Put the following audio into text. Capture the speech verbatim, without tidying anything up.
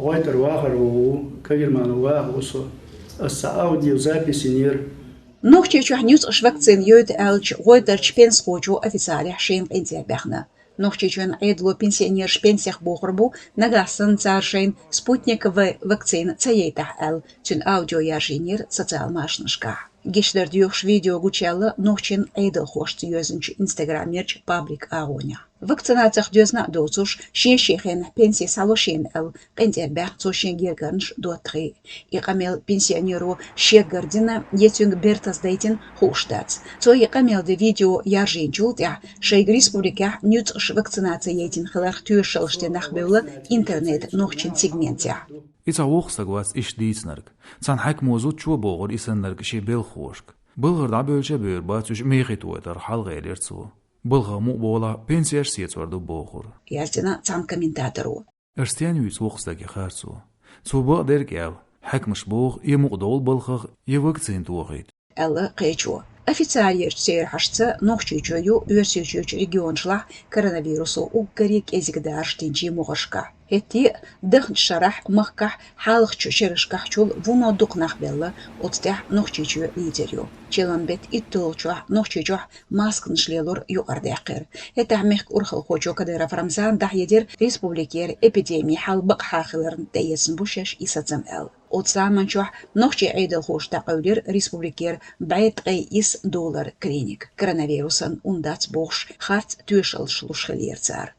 ГӀойтӀара вахар ву, Кагерманов ваха ву со. Ас цхьа аудиозапись йинера. Нохчийчохь нуьцкъаш вакцина йойту аьлча, ГӀойтӀарчу пенсахочо официалехь шена къинтӀера баьхна. Нохчийчоьнан Ӏедало пенсионераш пенсех бохур бу, нагахь санна цара шайна «Спутник В» вакцина ца яйтахь аьлла, цуьнан аудио яржийнера социал машанашкахь. Гечдар доьхуш видео гучуяьлла нохчийн Ӏедалхошца йоьзначу инстаграмерчу паблик агӀонехь. Вакцинацих доьзна а доцуш, шен-шен хенахь пенсе схьало шена аьлла, къинтӀера баьхна цо шен гергарнаш, доттагӀий. И къамел пенсионеро шегара дина я цуьнга бертаза дайтина хууш дац. Цо и къамел ден видео яржийначул тӀаьхьа шайга республикехь нуьцкъаш вакцинаци яйтина хиларх тоьшаллаш ден нах бевлла интернет-нохчийн сегментехь. И цхьа воккха стаг вац иштта дийцинарг. Цхьана хьаькамо зудчо бохура и саннарг шен белхахошка. Балхара дӀабевлча а бевр бац уьш мехийтар, хьалагӀертара цо. Балхах мукъа болахь, пенсеш сецор ду бохура, яздина цхьана комментаторо. Аш стенна вуьйцу воккхачу стаге, хаьттира цо. Цо бакъдерг аьлла, хьаькамаша боху, я мукъа довла балхах, я вакцина тохийта, аьлла кхечо. Официалерчу церан хьаштаца Нохчийчоь ю Оьрсийчуьрчу регионашлахь коронавирусо уггаре кӀезиг даржаш динчийн могӀаршкахь. ХӀетте а дахначу шарахь махкахь хьалхарчу шерашкахьчул вуно дукха нах белла оцу тӀехь Нохчийчоь лидер ю. Чиллан беттан итталгӀачохь Нохчийчохь масканаш лелор юкъарадаьккхира. ХӀетахь мехкан урхалхочо Кадыров Рамзана дӀахьедира республикера эпидемин хьал бакъахьа хиларна тӀеэцна бу шаьш и сацам аьлла. Оцу заманчохь нохчийн Ӏедалхоша дӀакъевлира республикера бӀе ткъе исс долара клиника. Коронавирусан ун дац бохуш, харц тоьшаллаш луш хиллера цара.